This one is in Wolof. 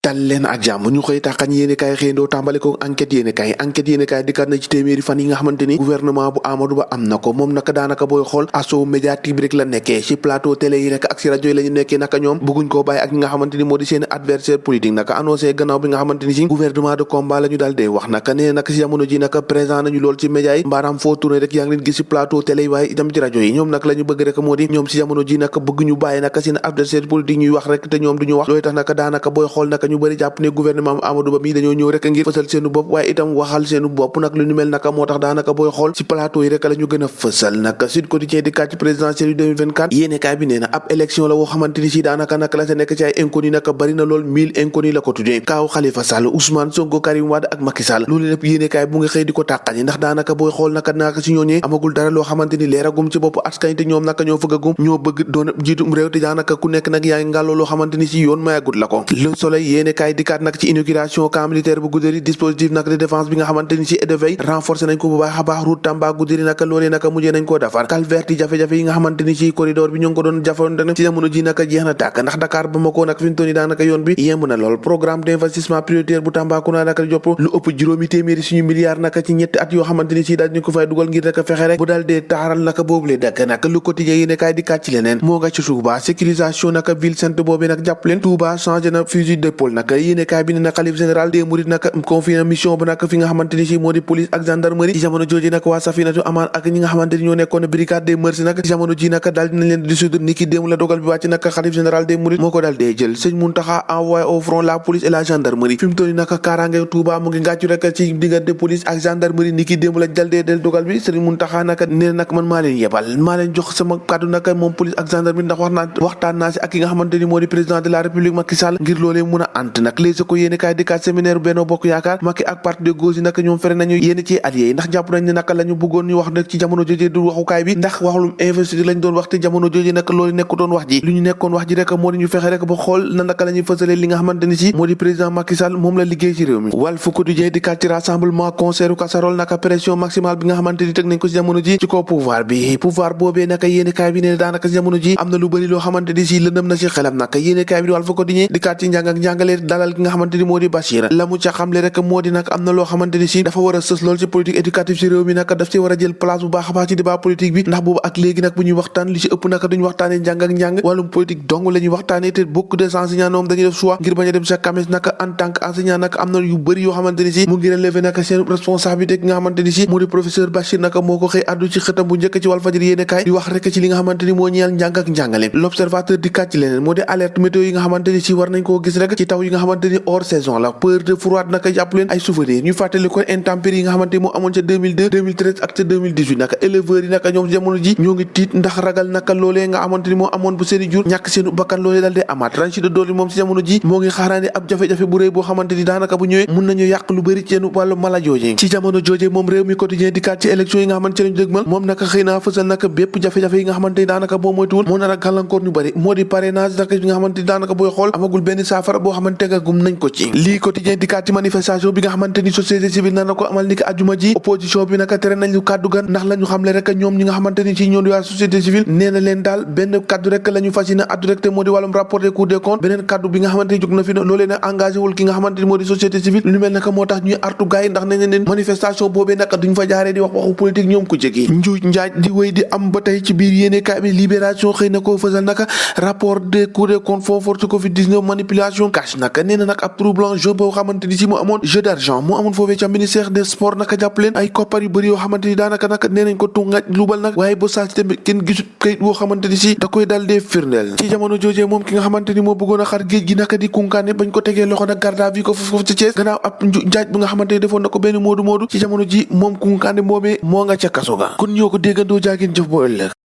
dal leen ak jàmm ñu xëy taxañ yéene kaay xëyndoo tàmbale ko enquête yéene kaay dikkaat na ci téeméeri fan yi nga xamante ni gouvernement bu Amadou Ba am na ko moom naka daanaka booy xool assaut médiatique bi rek la nekkee ci plateau télé yi rek ak ci rajo yi la ñu nekkee naka ñoom bëgguñ koo bàyyi ak ñi nga xamante ni moo di seen adversaire politique naka annoncé gannaaw bi nga xamante ni ci gouvernement de combat la ñu daal dee wax naka nee naka ci jamono ji naka présent nañu lool ci média yi mbaaraam foo tourné rek yaa ngi leen gis ci plateau télé yi waaye itam ci rajo yi ñoom nag la ñu bëgg rek moo di ñoom ci jamono ji naka bëgg ñu bàyyi naka seen adversaire politique ñuy wax rek te ñoom duñu wax looy tax naka daanaka booy xool naka ñu bëri jàpp ne gouvernement Amadou Ba mi dañoo ñëw rek ngir fësal seenu bopp waaye itam waxal seenu bopp nag lu ñu mel naka moo tax daanaka booy xool ci plateau yi rek la ñu gën a fësal naka Sud Quotidien di kat ci présidentielle 2024 yéene kaay bi nee na ab élection la woo xamante ni si daanaka naka la sa nekk ci ay inconnu naka bari na lool 1000 inconnu la ko tuddee kaaw Khalifa Sall Ousmane Sonko Karim Wade ak Macky Sall loolu lépp yéene kaay bu nga xëy di ko tàqani ndax daanaka booy xool naka ci ñooñee amagul dara loo xamante ni leeragum ci bopp askan te ñoom naka ñoo fëggagum ñoo bëgg doon jiitum réew te daanaka ku nekk nag yaa ngi ngàlloo loo xamante ni si yoon mayagut la ko Le Soleil yéene kaay dikkaat nag ci inauguration camp militaire bu Goudiri dispositif nag de défense bi nga xamante ni si et de veille renforcé nañ ko bu baax a baax route Tamba Goudiri naka loolee naka mujjee nañ koo defar calverte jafe-jafe yi nga xamante ni si corridor bi ñoo ngi ko doon jafante nag ci jamono ji naka jeex na tàkk ndax Dakar Bamako nag fi mu toll nii daanaka yoon bi yemb na lool programme d'investissement prioritaire bu Tambacounda naka di jopp lu ëpp juróomi téeméeri suñu milliards naka ci ñetti at yoo xamante ni si daal ñu ko fay dugal ngir naka fexe rek bu daal dee taaral naka boobule dëkk naka lu quotidien yi ne kaay di kàcc leneen moo nga ci Touba sécurisation naka ville sainte boobee nag jàpp leen Touba changé na fusil d'épaule naka yéene kaay bi ne na xalif général des mourides naka confié na mission bu naka fi nga xamante ni si moo di police ak gendarmerie ci jamono jooju naka waa Safinatu Amaan ak ñi nga xamante ni ñoo nekkoon brigade des mœurs naka ci jamono ji naka daal dinañ leen dissoudre ni ki démb la dogal bi wàcc naka xalif général des mourides moo ko daal dee jël sëñ Muntaxa envoyé au front la police et la gendarmerie fi mu toll nii naka kaaraange Touba mu ngi ngàccu rek ci diggante police ak gendarmerie ni ki démb la dal dee del dogal bi sëñ Muntaxa naka nee nag man maa leen yebal maa leen jox sama kàddu naka moom police ak gendarmerie ndax waxtaan naa si ak ki nga xamante ni moo di président de la république Macky Sall ngir loolee mun a ant nag léegi ko yéene kaay dikkaat séminaire Benno Bokk Yaakaar Macky ak parti de gauche yi naka ñoom fere nañu yéen ci alliés yi ndax jàpp nañ ne naka la ñu bëggoon ñu wax nag ci jamono jooju du waxukaay bi ndax waxlum investiture lañ doon wax te jamono jooju nag loolu nekkutoon wax ji lu ñu nekkoon wax ji rek moo di ñu fexe rek ba xool na naka la ñuy fësalee li nga xamante ni si moo di président Macky Sall moom la liggéey ci réew mi Walf Quotidien dikkaat ci rassemblement concert casserole naka pression maximale bi nga xamante ni teg nañ ko ci jamono ji ci kaw pouvoir bi pouvoir boobee naka yéene kaay bi ne daanaka ci jamono ji am na lu bëri loo xamante ni si lëndëm na ci xelam naka yéene kaay bi di Walf Quotidien dikkaat ci njàng ak njàngale dalal ki nga xamante ni moo di Bachir la mu ca xamle rek moo di nag am na loo xamante ni si dafa war a sës lool ci politique éducative ci réew mi naka daf ci war a jël place bu baax a baax ci débat politique bi ndax boobu ak léegi nag bu ñuy waxtaan li ci ëpp naka duñu waxtaanee njàng ak njàng wàllum politique dong la ñuy waxtaanee te beaucoup des enseignants ñoom dañuy def choix ngir bañ a dem sa CAMES naka en tant que enseignant naka am na yu bëri yoo xamante ni si mu ngi relever naka seen responsabilité ki nga xamante ni si moo di professeur Bachir naka moo ko xëy addu ci xëtam bu njëkk ci Walfadjri yéene kaay di wax rek ci li nga xamante ni moo ñeel njàng ak njàngale l'observateur di kàcc leneen moo di alerte météo yi nga xamante ni si war nañ koo gis rek ci taw yi nga xamante ni hors saison la peur de froid naka jàpp leen ay souvenirs ñu fàttali ko intempéries yi nga xamante ni moo amoon ca 2002 2013 ak ca 2018 naka éleveurs yi naka ñoom jamono ji ñoo ngi tiit ndax ragal naka loolee nga xamante ni moo amoon bu seeni jur ñàkk seenu bakkan loolee dal dee amaat ranchi de doole moom si jamono ji moo ngi xaaraane ab jafe-jafe bu rëy boo xamante ni daanaka bu ñëwee mun nañu yàq lu bëri ci seen wàllu mala jooje ci jamono jooje moom réew mi quotidien di kaat ci élection yi nga xamante ci lañu dëgmal moom naka xëy naa fësal naka bépp jafe-jafe yi nga xamante ni daanaka boo moytuwul moo nar a gàllankoor ñu bëri moo di parrainage naka bi nga xamante ni daanaka booy xool amagul benn saafara boo xamante tegagum nañ ko ci lii quotidien di kaat ci manifestation bi nga xamante ni société civile na ko amal ni ki àjjuma ji opposition bi naka tere nañ lu kàddu gan ndax la ñu xamle rek ñoom ñi nga xamante ni ci ñoom di waa société civile nee na leen daal benn kàddu rek la ñu fas yéene addu rek te moo di wàllum rapport des Cour des comptes beneen kàddu bi nga xamante ni jóg na fi loolee ne engagé wul ki nga xamante ni moo di société civile lu mel naka moo tax ñuy artu gars yi ndax nañ leen manifestation boobee naka duñ fa jaaree di wax waxu politique ñoom ko jegi njuuj njaaj di wéy di am ba tey ci biir yéene kaay bi libération xëy na koo fësal naka rapport des Cour des comptes fond force Covid-19 manipulation cash naka nee na nag ab troublant jeu boo xamante ni si mu amoon jeu d'argent mu amoon foofee ca ministère des sports naka jàpp leen ay koppar yu bëri yoo xamante ni daanaka nag nee nañ ko tungaaj lubal nag waaye ba saa si tamit kenn gisut kayit boo xamante ni si da koy dal dee firndeel ci jamono joojee moom ki nga xamante ni moo bëggoon a xar géej gi naka di kunkaane bañ ko tegee loxo nag garde à vue ko foofu ci Thiès gannaaw ab njaaj bu nga xamante ni defoon na ko benn moodu ci jamono ji moom kunkaane boobee moo nga ca kaso ga kon ñoo ko déggandoo jaageen jëf boo ëllëg